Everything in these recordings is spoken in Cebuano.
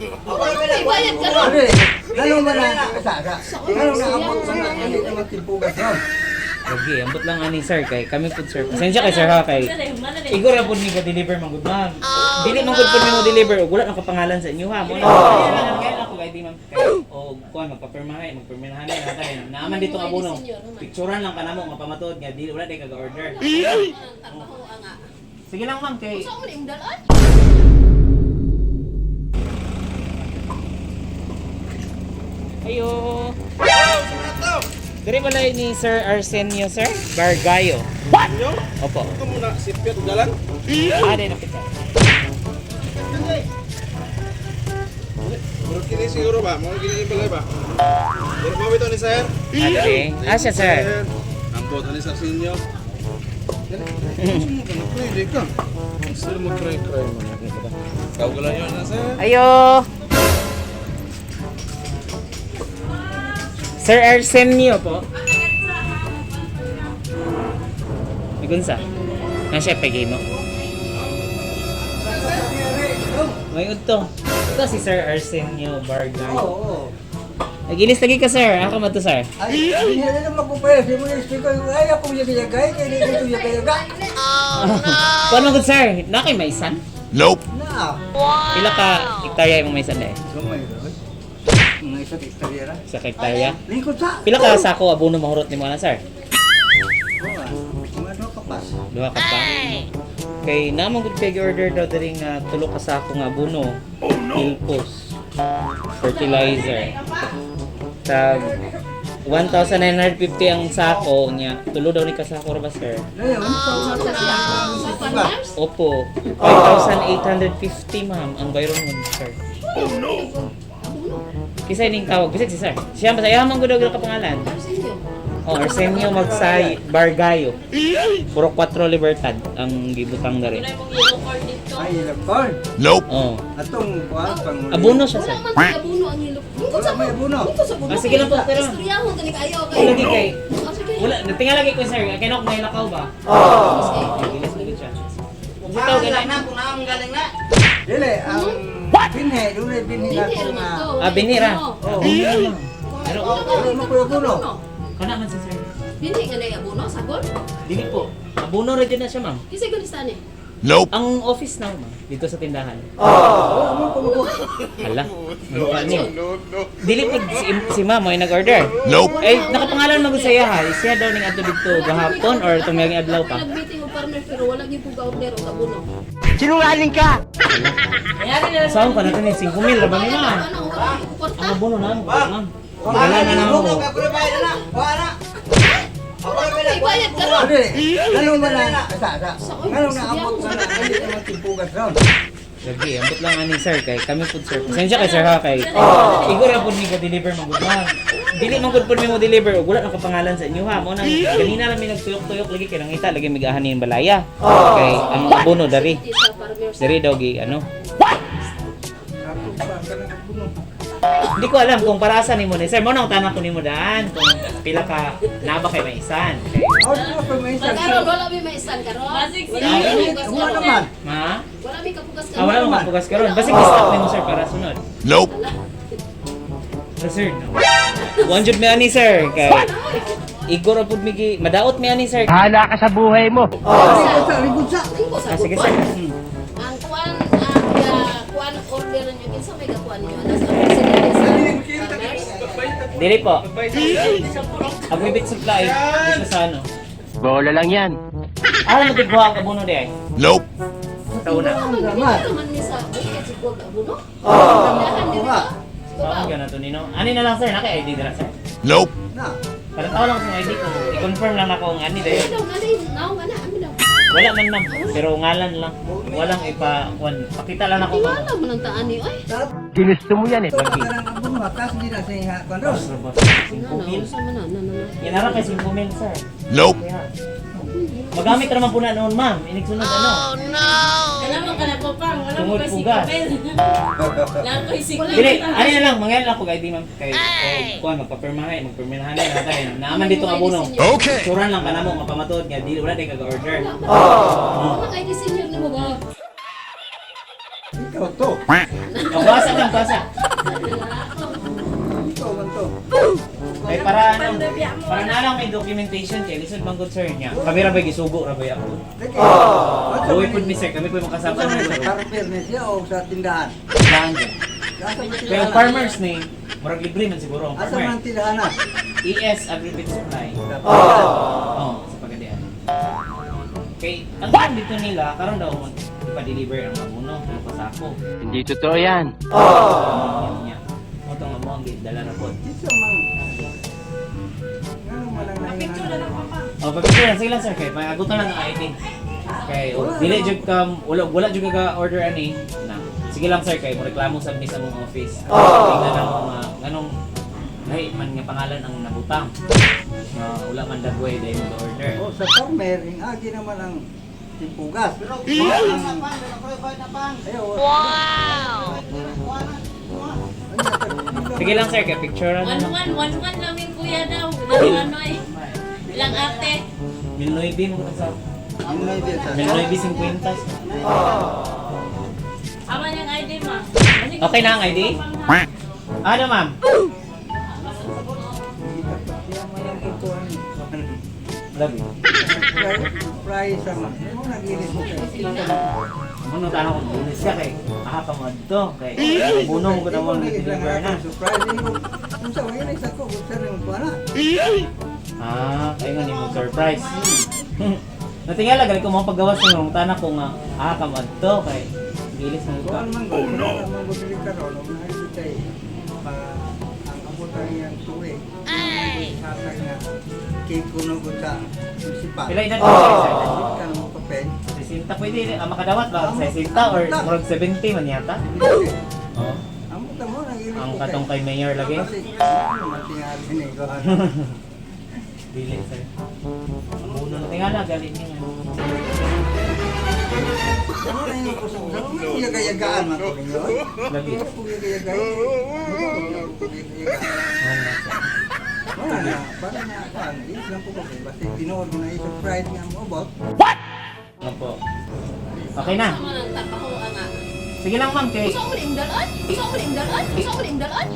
May bayad ka ron. Lalo man na sa sa. Lalo na ambot man na hindi naman timpugas ron. Lagi, ambot lang ani sir kay kami pud sir. Pasensya kay sir ha kay. Igor ra pud mi ga deliver man gud ma'am. Dili man gud pud mi mo deliver og wala nang kapangalan sa inyo ha. Mo na. Kaya ako ID ma'am. Kay og kuan magpapirmahay, magpirmahan na tayo. Naaman dito ang abono. Picturean lang kanamo nga pamatuod nga dili wala day kaga order. Ang trabaho ang nga. Sige lang ma'am kay Unsa man imong dalaan? Ayo. Diri balay ni Sir Arsenio sir Bargayo. What? Opo. Ito muna, sipit dalan. Ah, di nakita. Murag kini siguro ba? Murag kini balay ba? Murag mo ito ni sir. Okay. Ah, siya sir. Ambot ani sa sinyo. Dali. ka. Sir mo cry cry man. Tawag lang yun na sir. Ayo. Sir Arsenio po. Nagunsa? Nasa pagay mo? May udto. Ito si Sir Arsenio Bargayo. Oo. Oo. Nagilis lagi ka sir. Ako man to sir. Ay, hindi na naman ko pa. Hindi mo na speaker. Ay, ako yung yagay. Kaya hindi ko yagay. Kuan man gud sir. Na kay maisan? Na. Pila ka hektarya imong maisan eh? Gamay ron. Mga isa ka istorya ra. Sa ka hektarya? Lingkod sa. Pila ka sako abono mahurot nimo ana sir? Oo. Mga duha ka pas. Duha ka pa. Kay namang gud kay order daw diri nga tulo ka sako nga abono. Oh no. Pilpos. Fertilizer. Tag 1,950 ang sako niya. Tulo daw ni ka sako ra ba sir? Layo, ano sa Unsa siya? Sa farmers? Opo. 5,850 ma'am ang bayron mo sir. Abono. Kinsa ning tawag? Bisag si sir. Siya ba sa man gud daw ka pangalan? Arsenio. Oh, Arsenio Magsay Bargayo. Puro 4 Libertad ang gibutang diri. Ay, lapon. Oh. Atong kuan pang Abono siya sir. Wala man kay abono ang ilok. Lingkod sa Wala may abono. Lingkod sa abono. Ah, sige lang po, pero- Istoryahon gani kayo kay. Lagi kay Ah, sige. wala natinga lagi ko sir. Kay nok may lakaw ba? Sige. Gilis lagi siya. Ug bitaw ganay. Dili, ang binhe, dunay binhe na Hindi ko naman nga. to. Ah, binira. Abono. Ah, pero Wala man ko abono. kana man si sir. Binhi nga na abono sagol. Dili po. Abono ra jud na siya ma'am. Kinsa gud ni? Ang office na ma'am dito sa tindahan. Wala man ko mo. Hala. Ano ka niyo? Dili po si ma'am ay nag-order. Nope. Eh nakapangalan man gud sa iya ha. Siya daw ning adto dito gahapon or tumiyang adlaw pa. Nag-meeting og farmer pero wala gyud ko ga-order og abono. Saan ka natin eh? 5,000 ra ba ni ma'am? Ano wala gyud ko kwarta. Ang abono na mo, ma'am. Wala na na mo. May bayad ka ron. Dili, lalo man na sa sa. Lalo na ambot man na hindi naman timpugas ron. Lagi, ambot lang ani sir kay kami pud sir. Pasensya kay sir ha kay. Igor ra pud mi ga deliver man gud ma'am. Dili man gud pud mi mo deliver og wala nang kapangalan sa inyo ha. Mo nang ganina lang mi nagtuyok-tuyok lagi kay nangita lagi migahan ni balaya. Kay ang abono dari. Sa farmer. Dari daw gi ano. Ako pa kanang abono. Hindi ko alam kung para asa nimo ni sir. Mo nang tanan ko nimo daan kung pila ka naba kay maisan. Kay Aw, di ko may isa. Karon wala mi maisan karon. Wala mi kapugas Wala karon. naman. Ma? Wala mi kapugas Ah, wala karon. mo kapugas karon. Basta i-stop nimo sir para sunod. Nope. Sa sir, no. 100 mi ani sir kay Igor ra pud migi madaot mi ani sir. Hala ka sa buhay mo. Lingkod sa, lingkod sa. Lingkod sa Ah, sige sir. Ang kuan ang kuan order niyo kinsa may gakuan niyo ana sa presidente sa farmers. Dili po. Agbibit supply dito sa ano. Bola lang yan. Ah, matigwa ang abono di ay. Nope. Sa una. Wala man ni sa bukid si Kuwag abono. Tindahan diri Oo. Saan ka na to nino? Ani na lang sir, naka ID dira sir. Nope. Na. Para tao lang sa ID ko. I-confirm lang ako ang ani Ano dayon. daw nga naong ana ano daw. Wala man ma'am, pero ngalan lang. Walang ipa kuan. Pakita lang ako. Tiwala mo nang taan ni oy. Ginusto mo yan eh. Ito pa kanang abono atas di na sa iha kuan ron. Ano na unsa man na na na. Yan ara kay 5,000 sir. Nope. Kaya, magamit ra man po na noon ma'am. Inig sunod ano. Alam mo ka na po pang, wala mo Tungod pa si pugas. Kabel. Wala ko si Dili, ani na lang, mangayon lang ko kay ID ma'am kay o kuan magpapirmahay, magpirmahan na tayo. Naaman dito ang abono. Okay. Picturean lang kanamo nga pamatuod nga dili wala day kaga-order. Wala ID senior nimo ba? Ikaw to. O, basa lang, basa. Ikaw man to. Kay para ano, para na lang may documentation kay lisod man gud sir niya. Kami ra bay gisugo ra bay ako. Teka. Oh. Uwi pud mi sir, kami po makasama Sa na sir. farmer ni siya o sa tindahan? Tindahan dyan. Asa man Pero tindahan? farmers ni, murag libre man siguro ang Asa farmer. man tindahan na? ES Agribit Supply. Oh. Oo, sa Pagadian. Kay ang kan dito nila karon daw mo ipa-deliver ang abono tulo ka sako. Hindi totoo yan. Oh. Niya. Mo tong amo ang dala na pod. Isa man. Ngano man ang Picture na lang papa. Oh, pag-picture lang sige lang sir kay pag-agutan lang ang ID. Kay oh, dili jud ka wala wala jud ka order ani na. Sige lang sir kay mo reklamo sa mi sa mong office. Oh. Tingnan na mo nga nganong lahi man nga pangalan ang nabutang. Nga wala man dagway dahil mo order. Oh, sa farmer, ang agi naman ang timpugas. Pero wow! Sige lang sir kay picture na One lang. one, one one namin kuya daw. Ilang ano eh. Ilang ate. Milnoy mo sa Milnoy 50. Ama niyang ID ma. Okay na ang ID? Ano ma'am? Love you. Price sama. Mo nagilis mo kay. Ano tanong ko lunes ka kay aha pa mo dito kay buno mo gud mo deliver na. Surprise mo. Unsa man ini sa ko, unsa rin mo ana. Ah, kay nga nimo surprise. Natingala gali ko mo paggawas ng tana ko nga aha ka mo dito kay gilis mo ka. Kuan man oh no. Man ko dili karon og kay pa ang abutan niyang tuig. Ay. Hatag na kay kuno ko sa munisipal. Pila edad mo sir? Ka mo papel. 60 pwede makadawat ba 60 or murag 70 man yata? Oh, Amo ta mo nagilis ang katong kay mayor lagi. Kasi ano man tingali ni ko. Dili sir. Ang buno na tingala gali niya. Ano na yung kusog? Ano man yagayagaan man ko ninyo? Lagi. Ano po yagayagayan? Wala na, para na kuan, di lang po ko basta tinuod mo na i-surprise nga mo about. Opo. Okay na. Sa man ang trabaho nga. Sige lang ma'am kay Sa uling dalan? Sa uling dalan? Sa uling dalan?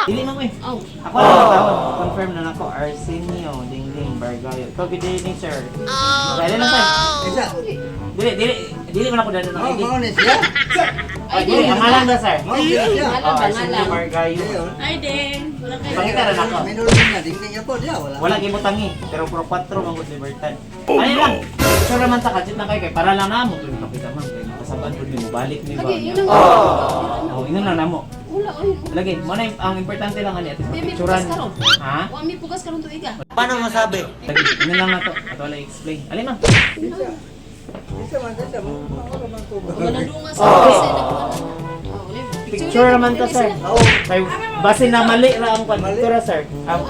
Dili ma'am eh. Oh. Ako lang ang tawag. Confirm na nako Arsenio Dingding Bargayo. Ikaw good evening sir. Oh, okay lang sir. Isa. Dili dili dili man ako dano ng Mao ID. mao ni siya. Oh, dili ang ngalan ba sir? Mao ni siya. Ngalan Oh, ba, Arsenio ngalan? Bargayo. Ayun. Ay din. Wala kayo. Pangita na nako. Minulong niya, dingding niya po diya, wala. Wala gibutangi pero pro 4 man gud Libertad. Oh, ano lang? Sure naman ta kadjit na kay kay para lang namo tuloy makita ma'am kay makasaban pud mo balik ni ba. Lagi, yun ang Oh, ino lang namo. Wala, ay. Lagi mo na ang importante lang ani atis May picturean. pugas karon. Ha? Wa mi pugas karon tuig ah. Lagi ino lang nato. Ato wala explain. Ali ma'am. Isa. Isa man isa mo mao ra man ko. Manadunga sa kasi nagkuan na. Oh, uli, Picture naman ta sir. Kay base na mali ra ang kwan dito ra sir. Ang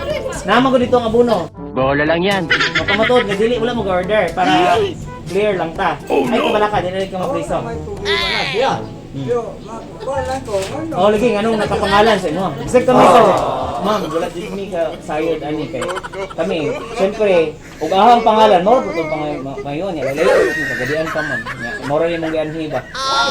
nama ko dito ang abono. Bola lang yan. Mapamatuod nga dili wala mo order para clear lang ta. Ay kabala ka dili ka mapriso. May problema na siya. Pero makuha lang ko, ano? Oh, lagi anong nakapangalan sa inyo? Bisag kami sir. Ma'am, wala jud mi ka sayod ani kay kami. Syempre, ug ahang pangalan mo pud pangalan mayon ya layo kung kagadian pa man. Nya, Mao ra nimong gianhi ba.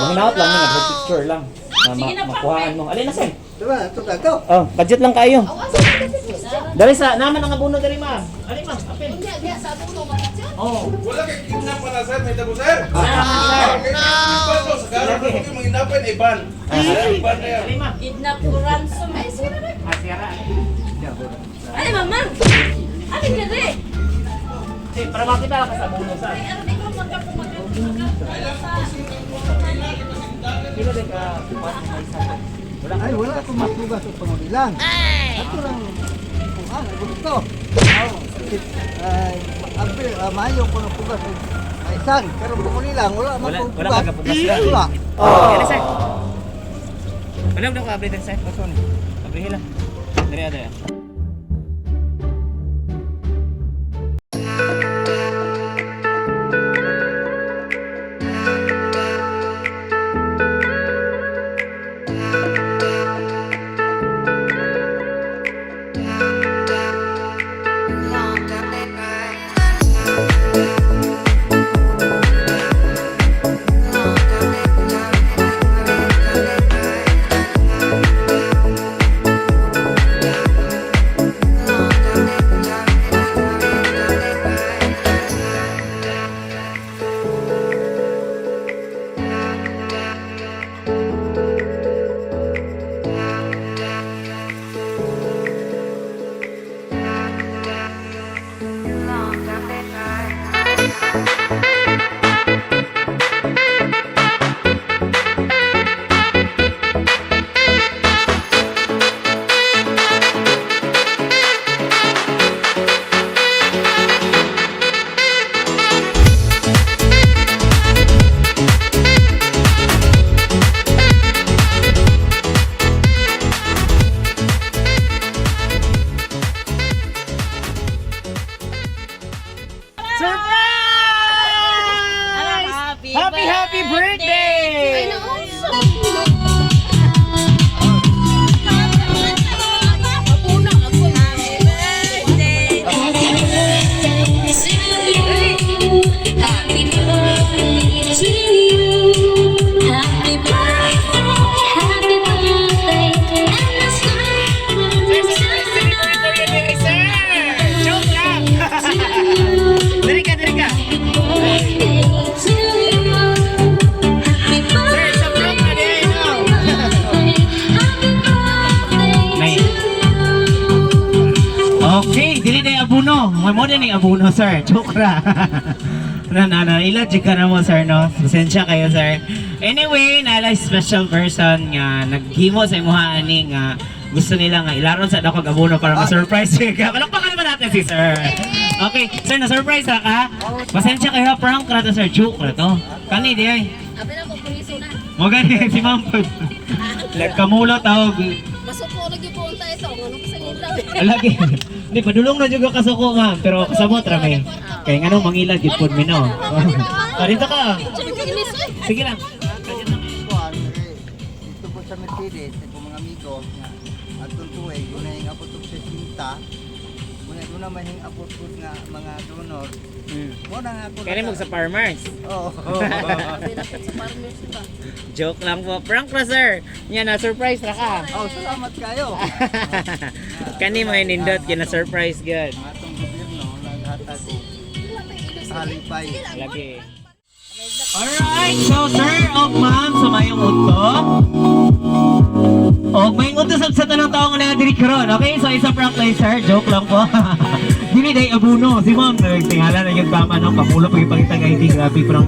Mahinaot lang ni nga picture lang. Na Sige na, makuhaan mo. Alin na sir? Diba, ito ta to. Oh, budget lang kayo. Aw, asa ka kasi siya? Dali sa naman ang abono dali ma'am. Ali ma'am, apil. Unya diha sa abuno makatsa. Oh. Wala kay kidnap pa na sir, may tabo sir. Ah, Kay kidnap pa to, sa garang Lagi. ko mga inapan ay ban. Ban na yan. Ali ma'am. Kidnap ko ransom. Ay, sige na. Ah, siyara. Ay mama. Ay diri. Eh, para makita ka sa abono sa. Ay ano di ko magkapumagat. Kilo de ka kuan may sa. Wala Ay, wala akong matugas sa pangulilan. Ato lang, kuhan, gusto. Ay, Abril, Mayo ko nang pugas. Ay, san, pero pangulilan, wala man Wala kong wala pugas. ka kapugas ka. Wala. Oh. Yan sir. Wala daw ka abri din sir. Abri hila. Dali dali. Mo din ang abono, sir. Joke ra. Na na na ila jud ka na mo, sir, no. Pasensya kayo, sir. Anyway, nala special person nga naghimo sa imuha ani nga gusto nila nga ilaron sa dako abono para ma-surprise ka. Palakpakan naman natin si sir. Okay, sir, na-surprise ra ka? Pasensya kayo, prank ra to, sir. Joke ra to. Kani di ay. Abi na ko puliso na. Mo gani si ma'am po. Nagkamula tawag. Masuko na gyud po unta ito. Ano ko sa ngita. Lagi. Hindi, padulong na juga kasuko, ma'am. Pero kasabot ra may. Kaya nga nung mangilad, gid pod mi, no? Ah, dito ka. Inis oy. Sige lang. Kuan eh, dito po sa Mercedes, ito mga amigo nga atong tuig una yung abot og 60. Una una man yung abot pud nga mga donor. Mo na nga ako. Kaya mo sa farmers. Oo. Abi na po sa farmers ba. Joke lang po. Prank ra, sir. Nya na surprise ra ka. Oh, salamat kayo. Kani mo nindot kina surprise gud. Ang atong gobyerno naghatag og halipay. Lagi. Alright, so sir o ma'am sa mayong udto. O mayong udto sab sa tanang taong na diri karon. Okay, so isa prank lang, sir, joke lang po. Dili day abuno si ma'am nagtingala na gyud tama no, pamulo pag ipakita nga ID, grabe pa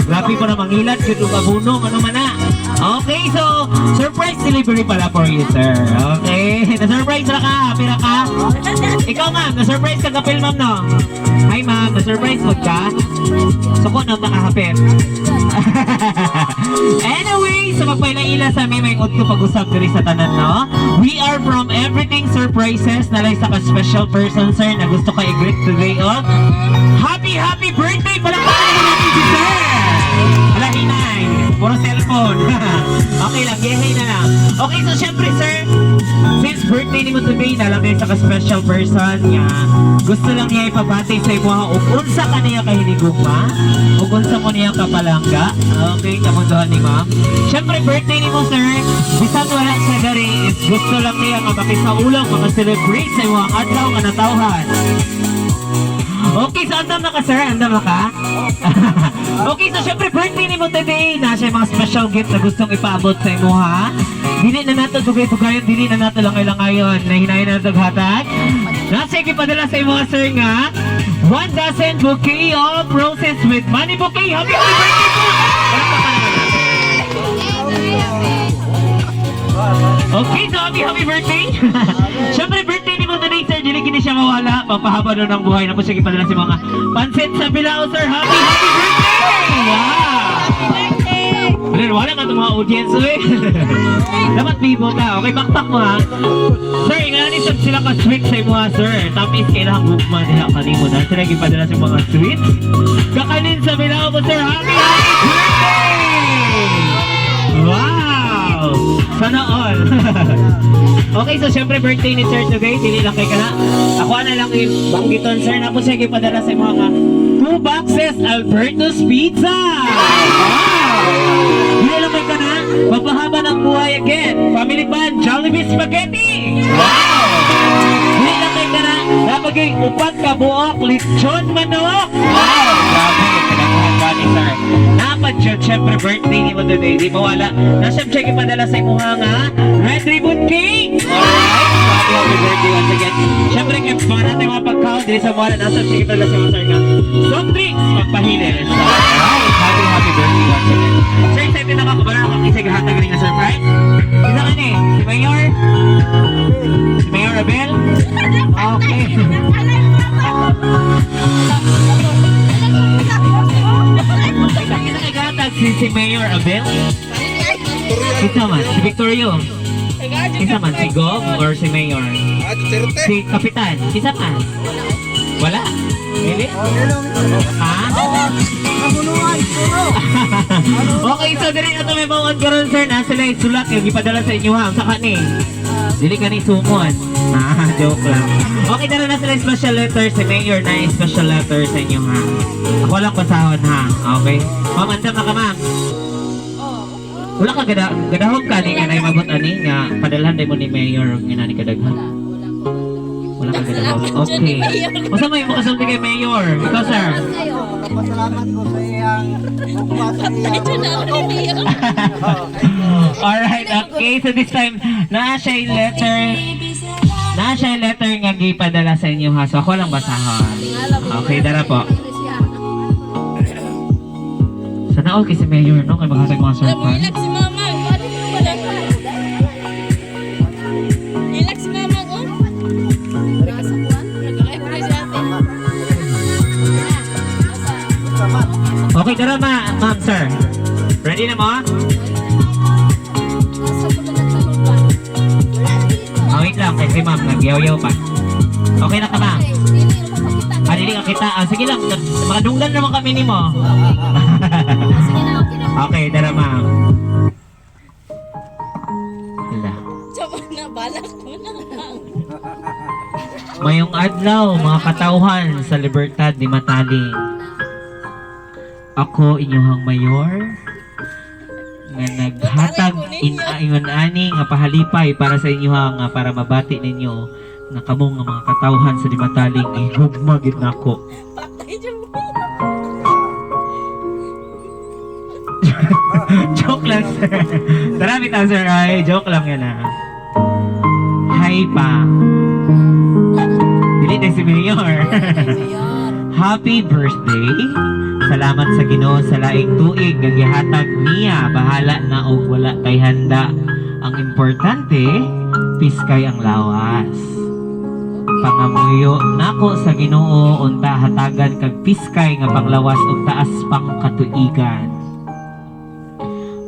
grabe pa na mangilat gyud og abuno ano man na. Okay, so surprise delivery pala for you, sir. Okay, na-surprise ra ka, happy ra ka. Ikaw, ma'am, na-surprise ka kapil, ma'am, no? Hi, ma'am, na-surprise mo ka? Suko na makahapit. Anyway, sa magpaila-ila sa may may udto pag-usap diri sa tanan, no? We are from Everything Surprises. Nalay sa ka special person, sir, na gusto ka i-greet today, oh. Happy, happy birthday! Palakpakan naman natin si sir! Wala, hinay. Puro cellphone. Okay lang, yehay na lang. Okay, so syempre, sir, since birthday ni mo today, nalang kayo sa ka-special person niya. Gusto lang niya ipabati sa imo ug unsa ka niya kahinigugma, ug unsa mo niya kapalangga. Okay, kamunduhan ni ma'am. Syempre, birthday ni mo, sir. Bisan wala siya dari, is gusto lang niya nga makisaulang, maka-celebrate sa imo ang adlaw nga natawhan. Okay, so andam na ka, sir? Andam na ka? Okay, so syempre birthday ni mo today. Na siya yung mga special gift na gustong ipaabot sa imo, ha? Dili na nato dugay-dugayon, dili na nato lang ngayon. Nahinayin na nato hatag. Nasa ipadala sa imo, sir, nga one dozen bouquet of roses with money bouquet. Happy, happy birthday po! Palakpakan naman natin. Okay, so happy, happy birthday! Siyempre, birthday ni mo today, sir. Dili kini siya mawala. Pampahaba daw ng buhay. Napos siya ipadala sa mga pansit sa Bilao, sir. Happy, happy birthday! Wow! Wala, wala ka itong mga audience, eh. Dapat bibo ka. Okay, bakpak mo, ha? Sir, nga ni sab sila ka sweet sa imo, ha, sir. Tapis kailangan gugma nila kanimo na. Sila gipadala sa mga sweets. Kakanin sa Bilao mo, sir. Happy, happy birthday! Wow! Sana all. Okay, so syempre birthday ni Sir today, dili lang kay kana. Ako na lang ibanggiton, sir, na po siya gipadala sa mga two boxes Alberto's Pizza. Wow! Dili lang kay kana, mapahaba ng buhay again. Family Pan, Jollibee Spaghetti. Wow! Dili lang kay kana, napagay upat ka buok lechon manok. Wow! Grabe, kadaghan gani, sir. Napad siya, syempre birthday ni mo today, di mawala. Nasa siya gipadala sa imuha nga red ribbon cake. Alright, happy happy birthday once again. Syempre kay mga natin mga pagkaon dili sa mawala, nasa siya gipadala sa imo, sir, nga soft drinks magpahilis. Alright, happy happy birthday once again. Sir, excited na ka kabala akong isa gahatag rin nga surprise. Isa ka ni, si Mayor. Si Mayor Abel. Okay. Isa ka gahatag si Mayor Abel. Isa man, si Victorio. Isa man, si Gov or si Mayor? Ah, Duterte. Si Kapitan. Isa pa. Wala. Really? Oh, hello. Ha? Kamunuan, puro. Okay, so dili na ito may bawat karon, sir. Nasa sila sulat yung ipadala sa inyo, ha. Sa kani. Dili ka ni sumon. Ah, joke lang. Okay, dala na sila special letter si Mayor na yung special letter sa inyo, ha. Ako lang basahon, ha. Okay. Ma'am, andam na ka, ma'am. Wala ka gada gadahom ka ni nga naimabot ani nga padalhan day mo ni Mayor og nga ni kadaghan. Wala ka gadahom. Okay. Unsa may mo kasulti kay Mayor? Ikaw, sir. Pasalamat ko sa iyang ugma sa iyang. Alright, okay. So this time, naa siya yung letter. Na siya letter nga gipadala sa inyo ha. So ako lang basahon. Okay, dara po. Sana all kay si Mayor, no? Kay maghatag mga surprise. Relax si mama. Relax si mama ko. Nasa kuan? Nag-refresh ate. Okay, dara ma, ma'am, sir. Ready na mo? Nasa ko na nagtalong pa. Wala na dito. Ah, wait lang, kay si ma'am, nagyaw-yaw pa. Okay na ka, ma'am? Okay, dili na papakita. Ah, dili ka kita. Ah, sige lang, makadunggan naman kami ni mo. Sige na, okay na. Okay, dara ma'am. Hala. Tsaka na, balak ko na. Mayong adlaw, mga katauhan sa Libertad ni Mataling. Ako inyuhang mayor nga naghatag in ingon ani nga pahalipay para sa inyoha nga para mabati ninyo nga kamo nga mga katauhan sa Dimataling gihugma gid nako. Patay dyan mo. Joke lang, sir. Tara, bitaw, sir. Ay, joke lang yan, ah. Hi pa. Dili na si Mayor. Happy birthday. Salamat sa Ginoo sa laing tuig nga gihatag niya. Bahala na og wala kay handa. Ang importante, piskay ang lawas. Pangamuyo nako sa Ginoo unta hatagan kag piskay nga panglawas ug taas pang katuigan.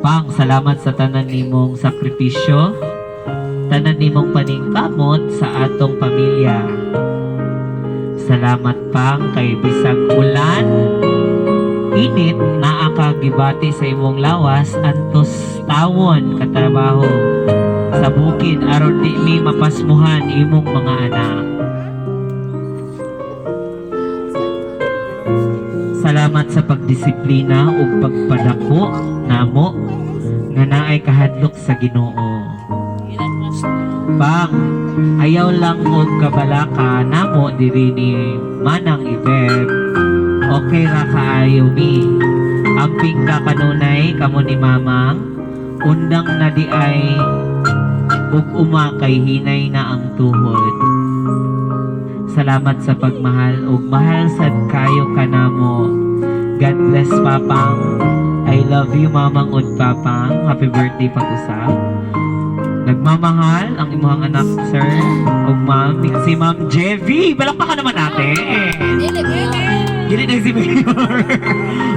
Pang, salamat sa tanan nimong sakripisyo, tanan nimong paningkamot sa atong pamilya. Salamat pang kay bisag ulan, init, naa ka gibati sa imong lawas, antos tawon katrabaho sa bukid aron di mi mapasmuhan imong mga anak. Salamat sa pagdisiplina ug pagpadako namo nga naay kahadlok sa Ginoo. Pang, ayaw lang og kabalaka namo diri ni Manang Ibeb. Okay ra kaayo mi. Amping ka kanunay kamo ni Mamang. Undang na di ay ug uma kay hinay na ang tuhod. Salamat sa pagmahal ug mahal sad kayo kanamo. God bless, Papang. I love you, Mamang ug Papang. Happy birthday pag-usap. Nagmamahal ang imuhang anak, sir. Ug ma'am, si Ma'am Jevi. Palakpakan naman natin. Dili, kuya. Gini na si Mayor.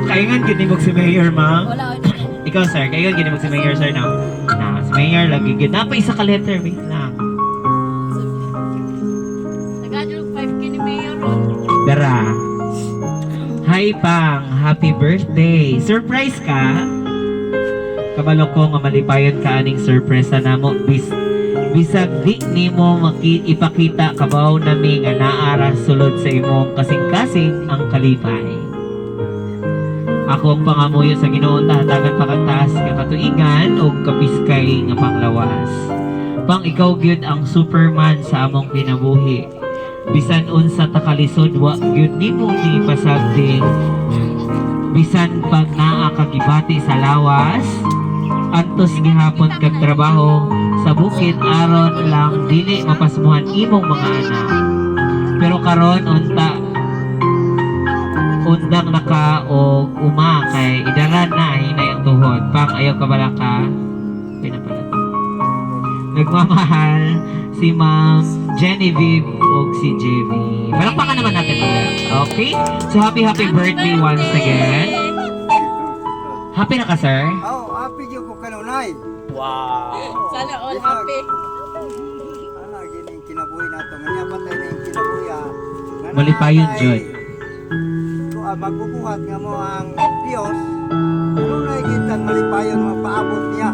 Kaingan gini mo si Mayor, ma'am. Wala, wala. Ikaw, sir. Kaingan gini mo si Mayor, sir, no? Na, si Mayor lagi gid. Napa isa ka letter, wait lang. Tagadyo 5K ni Mayor ron. Dara. Hi, Pang. Happy birthday. Surprise ka? Kabalo ko nga malipayon ka aning surpresa namo bis bisag di nimo ipakita kabaw nami nga naara sulod sa imong kasing-kasing ang kalipay. Ako ang pangamuyo sa Ginoo hatagan pa kag taas nga katuigan ug kapiskay nga panglawas. Pang ikaw gyud ang Superman sa among kinabuhi. Bisan unsa ta kalisod wa gyud nimo gipasagdi. Bisan pag naa ka gibati sa lawas, antos gihapon kag trabaho sa bukid aron lang dili mapasmuhan imong mga anak. Pero karon unta undang naka og uma kay idaran na hinay ang tuhod. Pang ayaw ka bala ka pinapala. Nagmamahal si Ma'am Genevieve og si JV. Palakpakan naman natin ulit. Okay? So happy happy birthday once again. Happy na ka, sir? Oh, happy jud ko kanunay. Wow. Sana all happy. Ana gini kinabuhi nato nga niya patay na yung kinabuhi ah. Nga naa Malipayon, kay- jud. Kung magbubuhat nga mo ang Dios, kanunay kitang malipayon mapaabot niya.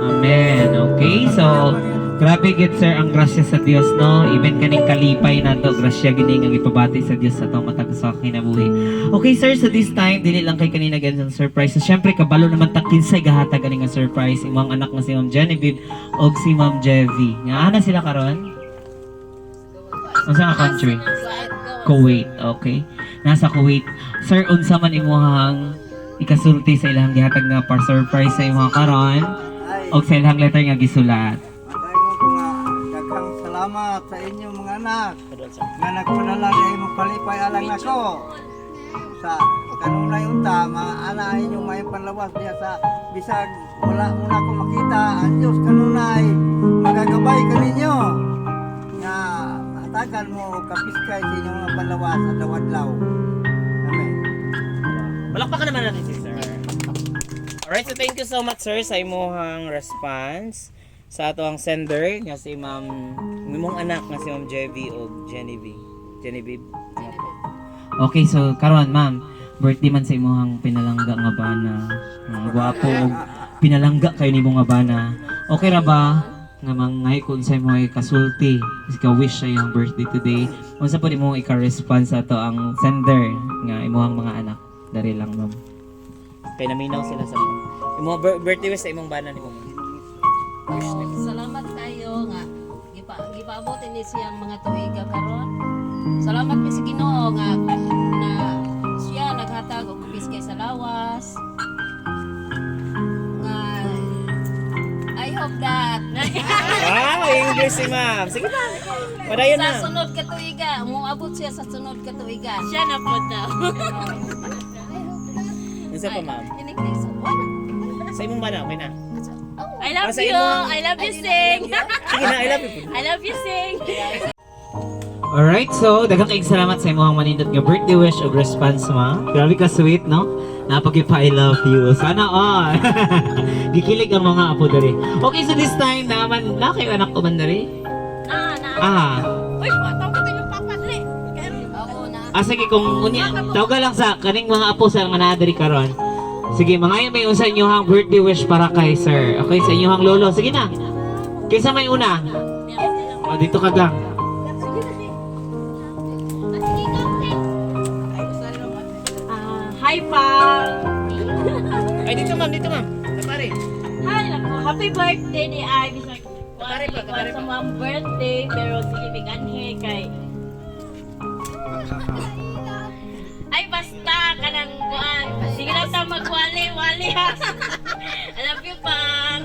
Amen. Okay, so grabe gid sir ang grasya sa Dios, no. Even kaning kalipay nato grasya gini nga gipabati sa Dios sa atong matag sa kinabuhi. Okay sir, so this time dili lang kay kanina gan surprise. So syempre kabalo naman ta kinsay gahatag ani nga surprise imong anak nga si Ma'am Genevieve og si Ma'am Jevy. Nga ana sila karon? Unsa nga country? Kuwait, okay. Nasa Kuwait. Sir, unsa man imuhang ikasulti sa ilang gihatag nga par surprise sa imong karon Ay, og sa ilang letter nga gisulat? makaingon ko nga daghang salamat. Salamat sa inyong mga anak nga nagpadala sa imong palipay alang nako. Sa kanunay unta, mga anak inyong may panlawas diya sa bisag wala mo na ako makita, ang Diyos kanunay magagabay kaninyo nga hatagan mo og kapiskay sa inyong mga panlawas at adlaw. Amen. Palakpakan naman natin si sir. Alright, so thank you so much, sir, sa imuhang response sa ato ang sender nga si Ma'am, imong anak nga si Ma'am Jevy o Genevieve. Genevieve. Okay, so karon, ma'am, birthday man sa imuhang pinalangga nga bana. Nga gwapo og pinalangga kayo nimo nga bana. Okay ra ba nga mangay kung sa imo ay kasulti ka wish sa iyong birthday today? Unsa po nimo ika-response sa ato ang sender nga imuhang mga anak? Dari lang, ma'am. Kay naminaw sila sa imo birthday wish sa imong bana nimo. Salamat kayo nga gipaabot ini siyang mga tuiga karon. Salamat mi sa Ginoo nga na siya naghatag og kapiskay sa lawas. Nga I hope that Wow, English si ma'am. Sige, ma'am. Padayon sa na. sunod ka tuiga, moabot siya sa sunod ka tuiga. Siya na po daw. Unsa pa, ma'am? In English, wala. Sa imong bana, okay na. Oh. I love Ah, sa you. imong- I love you, Sing. Sige na, I love you. I love you, Sing. Alright, so daghang kayong salamat sa imong manindot nga birthday wish ug response, ma. Grabe ka sweet, no? Napag pa I love you. Sana all. Gikilig ang mga apo diri. Okay, so this time naman na kayo anak ko man diri. Ah, na. Ah. Uy, tawag ko yung papa. Dali. Oo na. Ah, sige, kung unya, tawag lang sa kaning mga apo sa nga naa diri karon. Sige, mga may unsa inyohang birthday wish para kay sir. Okay, sa inyohang lolo. Sige na. Kaysa may una. O, dito ka gang. Ah, hi, Pang. Ay, dito, ma'am, dito, ma'am. Kapare. Hi, nako. Happy birthday ni Ivy. Sa Kapare pa, kapare sa pa. mga birthday, pero sige, miganhe kay. Ay, basta kanang kuan. Sige lang ta magwali, wali ha. I love you, Pang.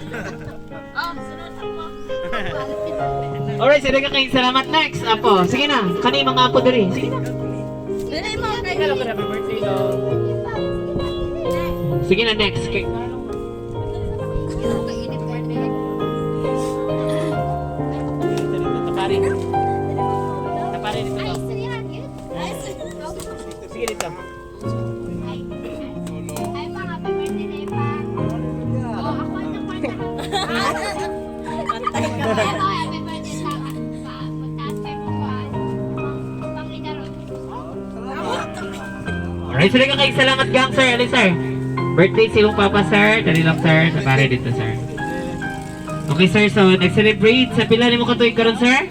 Oh, sunod ako. Alright, sige kayong salamat. Next, apo. Sige na. Kani mga apo diri. Sige na. Dili mo kay Happy birthday, dog. Sige na, next. Kay kainit birthday. Tapari. Tapari dito. Dog. Sige dito. Ay, mga happy birthday pa. Oh, ako ang kwarta. Pero happy birthday sa magtaas kayo mo pang Alright, sige kayong salamat gang, sir. Ali, sir. Birthday si imong papa, sir. Dali lang, sir. Tapari dito, sir. Okay, sir. So, nag-celebrate sa pila nimo katuig karon, sir?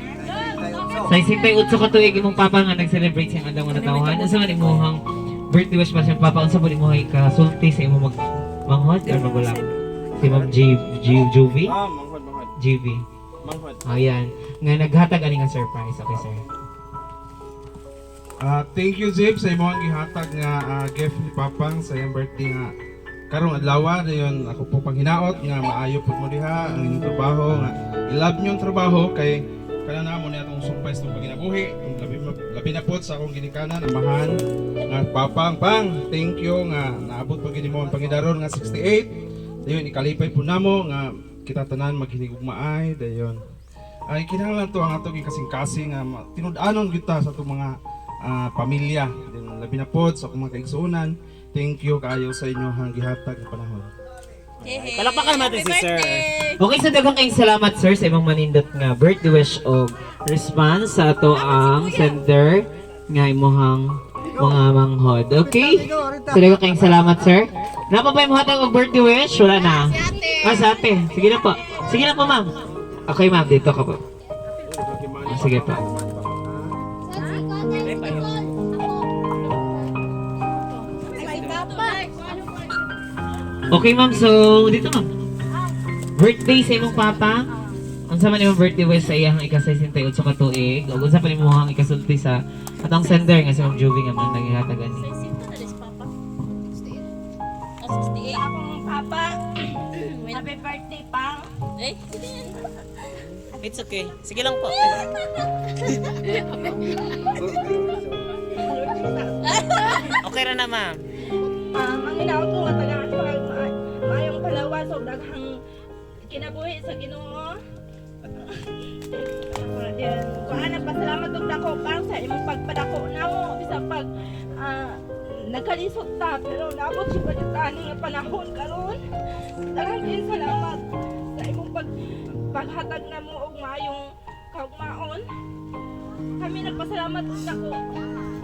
Sa 68 ka tuig imong papa nga nag-celebrate sa adlaw nga natawhan. Unsa man imong birthday wish pa sa imong papa? Unsa man imong ikasulti sa imong mag manghod or magulang? Si Ma'am G G Juvie? Ah, manghod, manghod. GV. Manghod. Ayan, nga naghatag ani nga surprise. Okay, sir. Ah, thank you, Zip, sa imong gihatag nga gift ni Papang sa iyang birthday nga karong adlaw. Dayon ako po panghinaot nga maayo pud mo diha ang inyong trabaho, nga i-love niyo ang trabaho kay kana na mo ni atong sumpay sa atong paginabuhi. Ang labi labi na pod sa akong ginikanan, amahan nga Papang. Pang, thank you nga naabot pag mo ang pangidaron nga 68. Dayon ikalipay po namo nga kita tanan maghinigugmaay. Dayon ay kinahanglan to ang atong kasing-kasing nga tinud-anon gyud ta sa atong mga pamilya. Then labi na pod sa akong mga kaigsuonan, thank you kaayo sa inyo ang gihatag nga panahon. Palakpakan natin si sir. Okay, so daghang kayong salamat, sir, sa imong manindot nga birthday wish o response sa ato ang sender nga imuhang mga manghod. Okay? So daghang kayong salamat, sir. Napa pa imong hatag og birthday wish? Wala na. Ah, sa ate. Sige na po. Sige na po, ma'am. Okay, ma'am. Dito ka po. Ah, sige po. Okay, ma'am. So, dito, ma'am. Birthday sa imong papa. Unsa man imong birthday wish sa iyang ika-68 ka tuig? Ug unsa pa imong ikasulti sa atong sender nga si Ma'am Juvie nga man nangihatagan ni? Sino na rin si Papa? Ah, 68. Akong papa, happy birthday, Pang. Eh, At It's okay. Sige lang po. Okay ra na, ma'am. Ang hinaot ko nga tagaan sa maayong palawas og daghang kinabuhi sa Ginoo. Then, kuan, nagpasalamat og dako pang sa imong pagpadako namo bisan pag nagkalisod ta, pero naabot siya pa ta ani nga panahon karon. Daghang kaayo salamat sa imong paghatag namo og maayong kaugmaon. Kami nagpasalamat og dako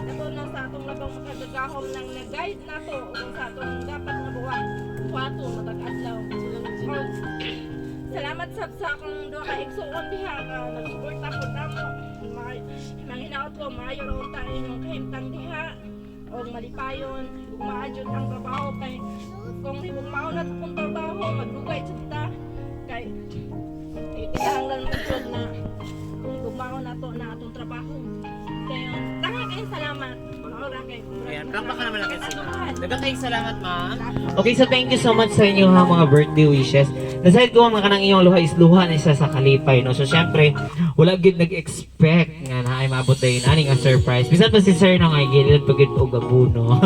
nato na sa atong labang makagagahom nang nag-guide nato ug sa atong dapat nga buhat buhaton matag adlaw. Og salamat sab sa akong duha ka igsuon diha nga nagsuporta ko namo. Manghinaot ko maayo ra unta inyong kahimtang diha og malipayon ug maadyon ang trabaho, kay kung mao na kung trabaho magdugay jud ta, kay kinahanglan man jud na kung gumao na to na atong trabaho. Kaya daghang kayong salamat. Mao ra kay. Ayan, palakpakan naman natin si ma'am. Daghang kayong salamat, ma'am. Okay, so thank you so much sa inyo ha, mga birthday wishes. Nasayad ko mga kanang inyong luha is luha na isa sa kalipay, no? So, syempre, wala gid nag-expect nga na ay maabot dayon ani nga surprise. Bisan pa si sir na nga gilid pag gid og abuno.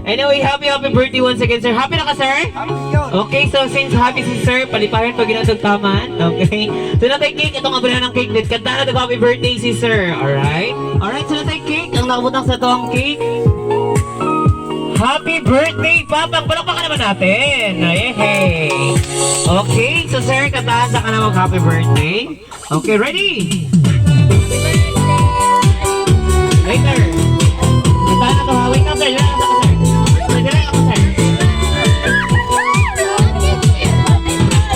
Anyway, happy happy birthday once again, sir. Happy na ka, sir? Happy yun! Okay, so since happy si sir, palipahin pag ginatog taman. Okay? So natay cake, itong abunan ng cake din. Kanta na happy birthday si sir. Alright? Alright, so natay cake. Ang nakabutang sa to ang cake. Happy birthday, Papang! Palakpakan naman natin! Ay, hey! Okay, so sir, kantahan sa ka na mag happy birthday. Okay, ready? Later. Kantahan na to ha. Wait lang, sir. Dila lang sa ka, sir. Dila lang ako, sir.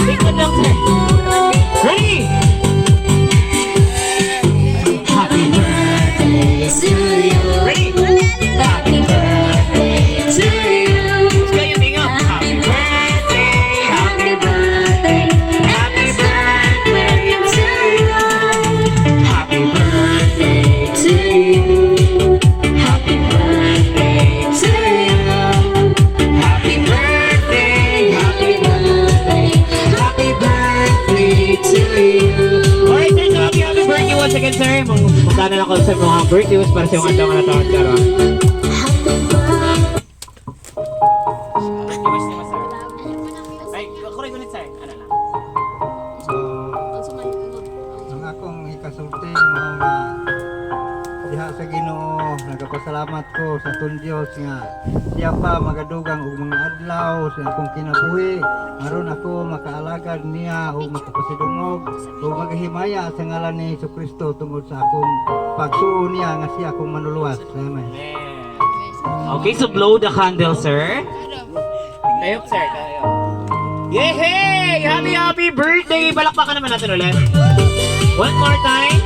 Wait lang, sir. Ready? Happy birthday to you. Ready? Happy birthday to you. Kaya tinga. Happy birthday, happy birthday, happy birthday to you. Happy birthday to you. Happy birthday to you. Happy birthday, happy birthday, happy birthday to you. Alright, sir, so happy, happy birthday once again, sir. Magkano lang ako sa mga birthday wish para sa iyong adlaw nga nataon karon. Birthday wish nimo, sir. Ay, kuray ulit, sir. Ano lang? So, ang akong ikasulti mao nga diha sa Ginoo, nagapasalamat ko sa atong Dios nga siya pa magadugang og mga adlaw sa akong kinabuhi aron ako makaalagad niya ug makapasidungog ug maghimaya sa ngalan ni Kristo tungod sa akong pagsuo niya nga siya akong manuluwas. Amen. Okay, so blow the candle, sir. Tayo, sir. Tayo. Yehey! Happy, happy birthday! Palakpakan naman natin ulit. One more time.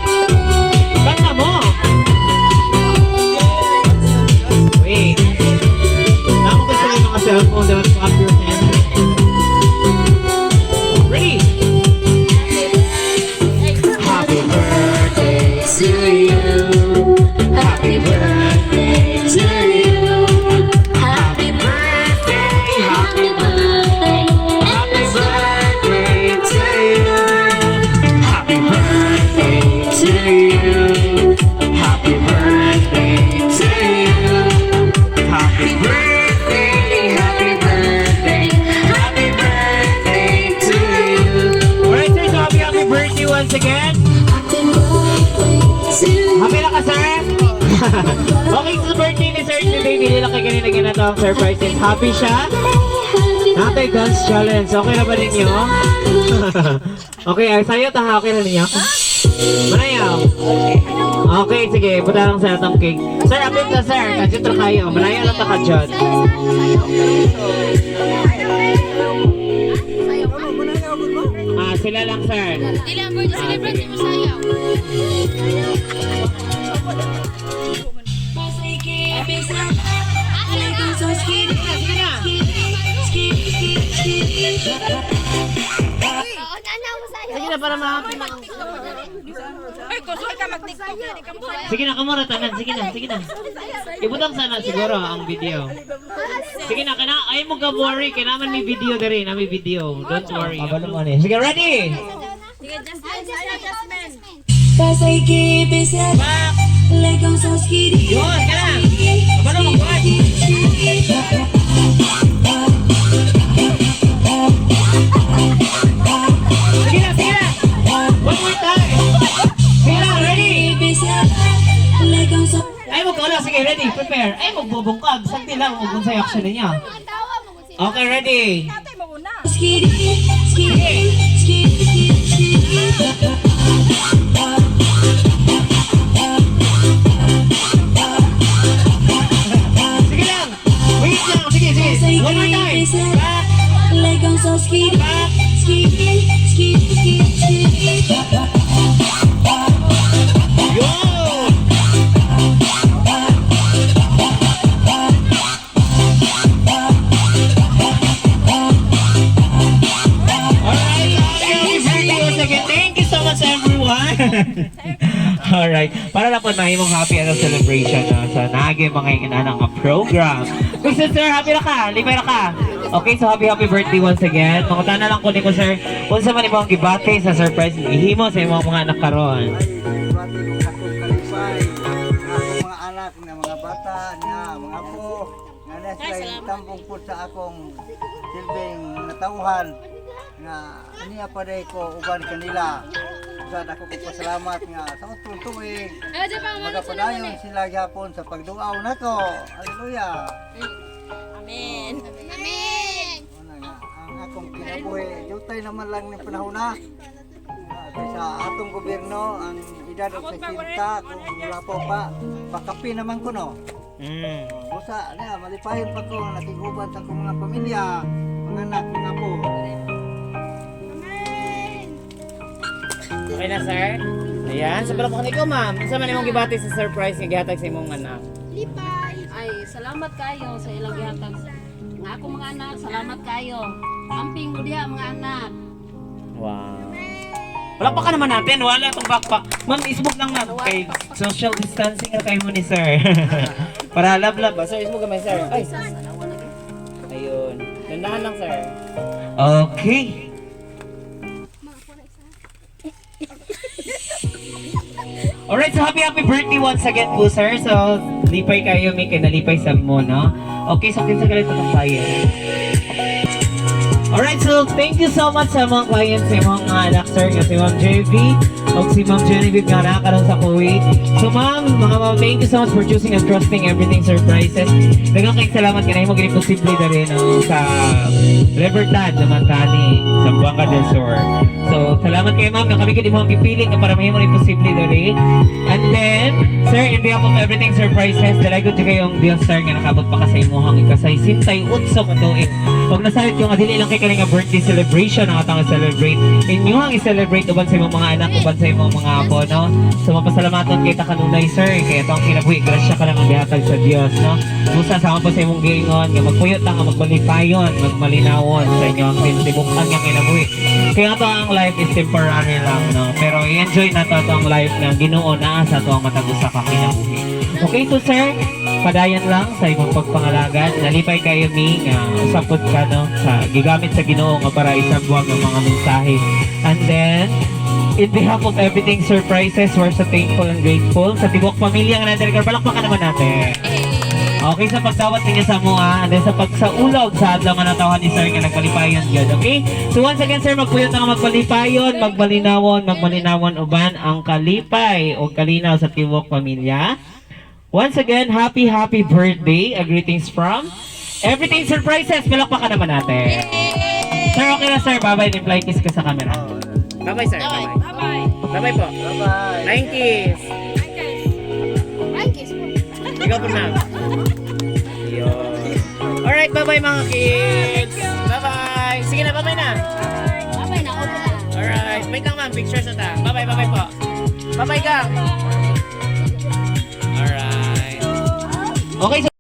Kanta mo! Wait. Namo ko sila yung mga cellphone. Dapat clap your hands. Ready? Happy birthday to you. Happy birthday to you. Happy birthday, happy birthday, happy birthday to you. Happy birthday to you. Happy birthday to you. Happy birthday, happy birthday, happy birthday to you. Alright, sir, so happy, happy birthday once again. Happy na ka, sir? Okay, so birthday ni Sir today, hindi lang kay kanina ganito ang surprise. And happy siya? Natay dance challenge. Okay na ba ninyo? Okay, ay sayo ta ha. Okay na ninyo? Manayaw. Okay, sige. Punta lang sa atong cake. Sir, apit na sir. Kadyo tra kayo. Manayaw lang ta kadyo. Ah, sila lang, sir. Dili ang birthday celebrate mo sayaw. Oo, na mo sayaw. Sige na para ma-happy. Ay, gusto ka mag-TikTok na di ka mo. Sige na, kamura tanan. Sige na, sige na. Ibutang sana siguro ang video. Sige na, kana ay mo ka worry kay naman may video diri, na may video. Don't worry. Sige, ready? Sige, Jasmine. Sige, Jasmine. Back. Yun, ka na. Kabalo mo, kuhan. Sige na, sige na. One more time. Sige na, ready? Ay, mo kaula. Sige, ready. Prepare. Ay, magbubungkag. Sakti lang. Huwag kung sa'yo action ninyo. Tawa mo kung sino. Okay, ready? Tatay mo una. Sige. Sige lang. Wait lang. Sige, sige. One more time. Back. Back. Yun! Alright, happy birthday once again. Thank you so much, everyone. Alright, para lang po mahimong happy ano celebration no, sa nagi mga inanang nga program. Mr. Sir, happy na ka? Lipay na ka? Okay, so happy happy birthday once again. Mangutana lang ko ni ko sir, unsa man imong gibati sa surprise gihimo sa imong mga anak karon? Ay, bati kong akong kalipay. Ang akong mga anak nga mga bata nga mga apo nga na sila tambong po sa akong silbing natauhan nga niya pa day ko uban kanila. Sa ako ko pasalamat nga sa utong tuig magapadayon sila gyapon sa pagduaw nako. Hallelujah. Amen. Amen. Una nga, ang akong kinabuhi, jutay naman lang ni panahon na. Kaysa atong gobyerno, ang edad og 60, kung wala pa pa, pakapi naman ko no. Busa, na, malipayon pa ko, nakiguban sa akong mga pamilya, mga anak, mga apo. Okay na, sir? Ayan, sa palakpakan ikaw, ma'am. Unsa man imong gibati sa surprise nga gihatag sa imong anak? Lipay. Ay, salamat kayo sa ilang gihatag. Nga ako mga anak, salamat kayo. Amping mo diha mga anak. Wow. Palakpakan naman natin. Wala itong backpack. Ma'am, ismog lang ma'am. Kay social distancing na kayo mo ni sir. Para love love ba? Sir, ismog gamay sir. Ay. Ayun. Dandahan lang sir. Okay. Alright, so happy happy birthday once again po, sir. So, lipay kayo, may nalipay sa mo, no? Okay, so kinsa kayo itong client. Alright, so thank you so much sa mga clients, sa mga anak, sir, nga si Ma'am JV, o si Ma'am Genevieve nga nakaroon sa Kuwait. So ma'am, mga ma'am, thank you so much for choosing and trusting Everything Surprises. Daghang kayong salamat kay mo gini posible diri no sa Libertad naman tani sa Buanga del Sur. So, salamat kay ma'am nga kami gid imong gipili nga para mahimo ni posible diri. And then, sir, in behalf of Everything Surprises, dalay gud kayong Dios sir nga nakabot pa ka sa imuhang ikasay sintay utso ka tuig. Pag nasalit ko nga dili lang kay kani nga birthday celebration ang atong celebrate. Inyo ang i-celebrate uban sa imong mga anak, uban sa imong mga apo, no? So mapasalamaton kay ta kanunay sir, kay atong kinabuhi grasya ka lang ang gihatag sa Dios, no? Busa sama pa sa imong giingon nga magpuyo ta nga magbalipayon, magmalinawon sa inyong tibukan nga kinabuhi. Kaya ato ang life is temporary lang, no? Pero i-enjoy na to ang life nga Ginoo naa sa ato ang matag usa ka kinabuhi. Okay so sir, padayon lang sa imong pagpangalagad. Nalipay kayo mi nga usapot ka no sa gigamit sa Ginoo nga para isabwag ang mga mensahe. And then in behalf of Everything Surprises, we're so thankful and grateful sa tibuok pamilya nga nandiri karon. Palakpakan naman natin. Okay, sa pagdawat ninyo sa mua, and then sa pagsaulog sa adlaw nga natawhan ni sir nga nagpalipayon yun, okay? So once again sir, magpuyot na nga magpalipayon, magmalinawon, magmalinawon uban ang kalipay o kalinaw sa tibuok pamilya. Once again, happy happy birthday. A greetings from Everything Surprises. Palakpakan naman natin. Sir, okay na sir. Bye-bye. Fly kiss ka sa camera. Bye-bye sir. Bye-bye. Bye-bye. Bye-bye po. Bye-bye. Nine kiss. Ay, kiss mo. Ikaw po ma'am. Yun. Alright, bye-bye mga kids. Bye-bye. Sige na, bye-bye na. Bye-bye na, ulo na. Alright. Wait lang ma'am, pictures na ta. Bye-bye, bye-bye po. Bye-bye gang. Alright. Okay, so